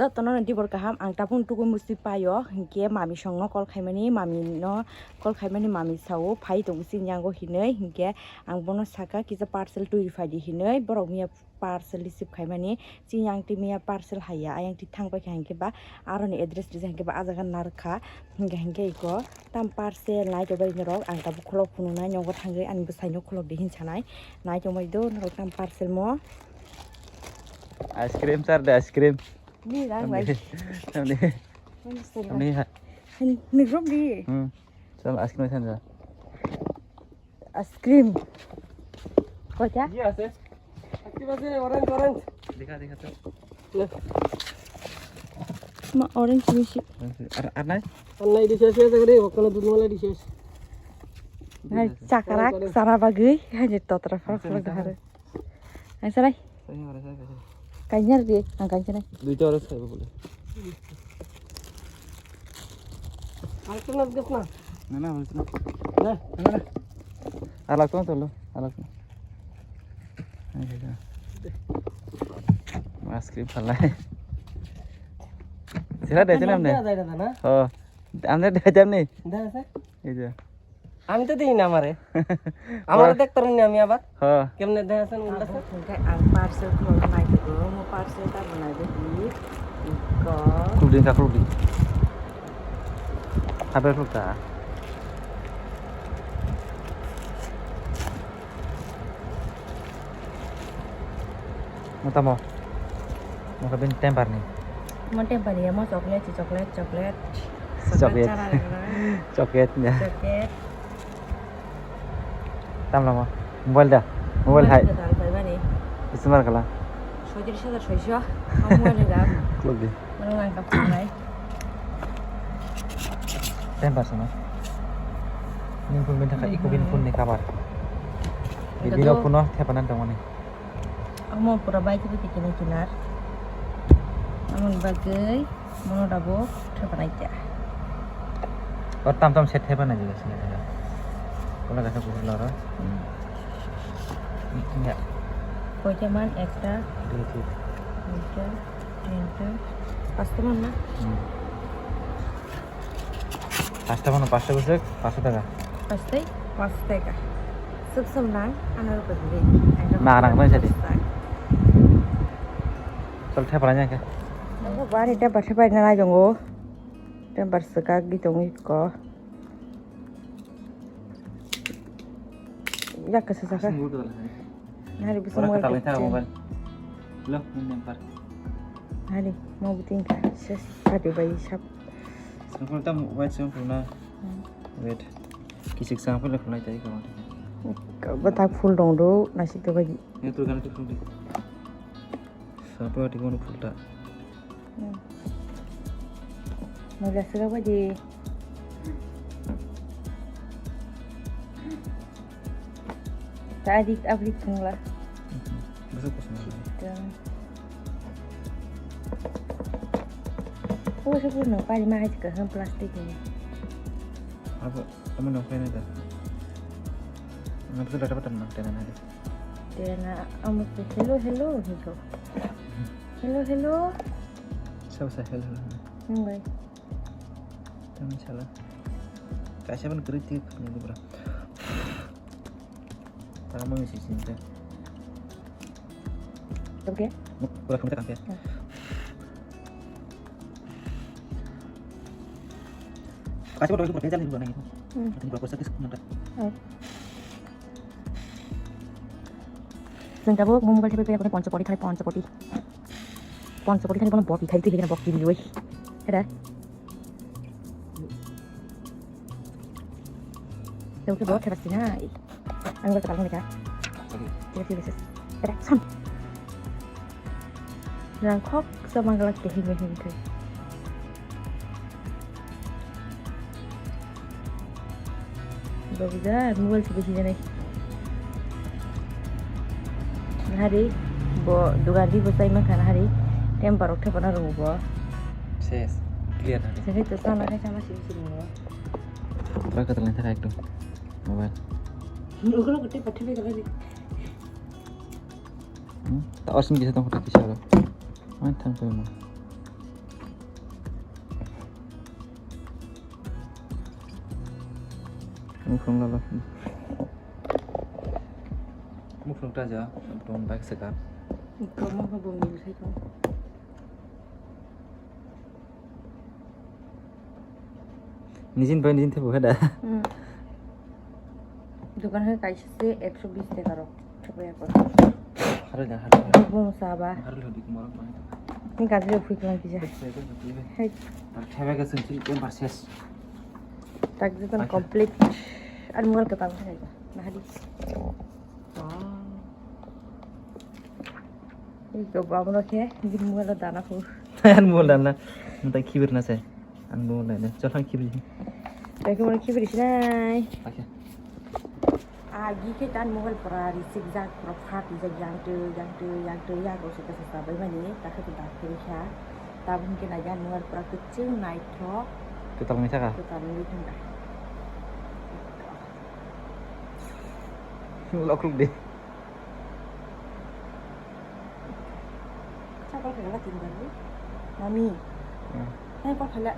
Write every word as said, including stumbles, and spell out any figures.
Jotono no dibor kaham, ang tabuk tugui musi paio, hinkhe mami songno call khaimani, mami no call khaimani, mami sao phai tongo chini yango hinui, hinkhe ang bono saka kisa parcel twi phaidi hinui, borok miya parcel receive khaimani, chini yang twi miya parcel haiya, ayang twi thang paikha hinkhe ba aroni address rijak hinkhe ba ah jaga narwkha, hinkhe hinkhe iko tam parcel nai tongbai norok, ang tabuk khulok phunuknai nogo thangwi ani bwsaino khulok di hin sanai, nai tongbai do norok tam parcel mo. Ice cream sar de ice cream. Ni rang bai. Tamni. Tamni. Tamni. Tamni ha. Ni rom di. Hmm. Chal ice cream san ja. Ice cream. Koi ta? Ye ase. Active ase, orange, orange. Dekha, dekha to. Le. Ma orange mishi. Ar, ar nai? Ar nai, di sia, sia, sia, di, okkona dudh mala di sia. Hai, chakrak, sana bagwi, hai, je totra, far, far, far. Ang sanai. Kainjar di, ang kainjar nai. Duita orang saya boleh. Alak tu nak gas na? Na, na, alak tu. Na, na, na. Alak tu, tolo, alak tu. Ayo, ayo. Mas krim palai. Sila deh, sila deh. Ada, ada, ada, na? Oh, anda deh jam ni. Dah, sir. Iya. আমি তো দেখি না আমারে। আমারে দেখতাম না আমি আবার। হ্যাঁ। কেমনে দেখা যাচ্ছে উল্টা sir? Ang parcel ko nai ko mo parcel ta bo nai di. Iko. Kuldi ka kuldi. Haber kulta. Mo tamo? Mo ka bin temper ni. Mo temper ni, mo chocolate, chocolate, chocolate. Chocolate. Chocolate chana lagna. Chocolate niya. Chocolate. Tam lama. Mobile da. Mobile hai. Mobile da, paimani. Isumar kala. Soitris hajar soiso. Mobile da. Kuldi. Mana nang ka phone nai. Ten percent. Ning phone bini thaka iko bini phone ni cover. Video phone no thepanan tongmani. Amo pura bai tibi tikini kinar. Amon bagwi mono dabo thepanai kya. O tam tam set thepanai juga sini ada. Kola kasa kuhur loro. Ya. Koita man ekta. Dua tiga. Duita. Tinta. Pasta man na? Hmm. Pasta man, pasta busuk, pasta taka. Pasta, pasta taka. Sub sum nang, ano rupa dili. Na, nang, nang, jadi. Chal, thepra nya ke. Bari temper thepai na nai jongo. Temper sekak di tongo iko. Yak kasa saka. Hari bisa mulai kecil. Mobile. Lo, ini temper. Hari mau buting ka ses padi bai sap. Sample tam white sample na. Hmm. Wait. Kisik sample na kunai tadi kawan. Batak full dong do nasi tu bagi. Ini tu kan tu full di. Sample di mana full ta? Hmm. Mau biasa apa di? Tadi abli tungla. Bisa kosong. Chicken. Oh, saya pun nampak di mana juga kan plastik ini. Apa? Kamu nampak ini dah? Nanti sudah dapat teman tenan hari. Tenan, kamu tuh hello hello gitu. Hello hello. Siapa saya hello hello? Enggak. Teman salah. Kasih apa kritik ini bro? Tama mangsi sinta. Oke. Pura kami tekan ya. Kasih pura kami tekan jalan dulu nih. Hmm. Nanti berapa sakit nanti. Oh. Sing tabuk mobile thepai paya kone ponchopoti khai ponchopoti. Ponchopoti khai bono boti khai twi khai bono boti lioi. Heda. Tawkhe bo thepasina. Ang ba kalang nika. Tira tira ses. Tira son. Rang khok sa mangala ke hing hing khai. Bo bujar mobile se bisi janai. Hari bo dugan di bo sai mangkha hari. Temper rok thepana rung bo. Ses. Clear na. Sini tu sana kai sama sini sini. Try ka talang thaka ekdom mobile. Nukro kete pathe be kala di. Hmm? Ta osin kisa tong kota kisa ro. Main thang pe mo. Mukhung lalo. Mukhung ta ja, tong bike se kap. Iko mo ko bung ni sai ko. Nijin bai nijin thebo hada. Hmm. Dukan hai kaisa se ekso bis taka rok. Thapa ya ko. Harle da, harle da. Bung saba. Harle di kumar mai. Ni gajri phui klang kija. Hai. Thapa ka sun chil kan versus. Tak jatan complete. Ar mual ka tang khai. Nah di. Wow. Iko bamno khe, gin mual dana khu. An mual dana. Ntai khibir na se. An mual dana. Chal han khibir. Tei khe mano khibir sinai. Oke. Agi khe tan mobile pura risik jak, pura phat jak, yang tu, yang tu, yang tu, yang tu, sita sita bai mani, ta khe tu dak khe kha. Tabun khe na yan mobile pura kuching naithok. Kwtal wngwi thaka? Kwtal wngwi thangkha. Lokruk de. Chakol khe gala tin bar. Mami. Hmm. Hai kol khala.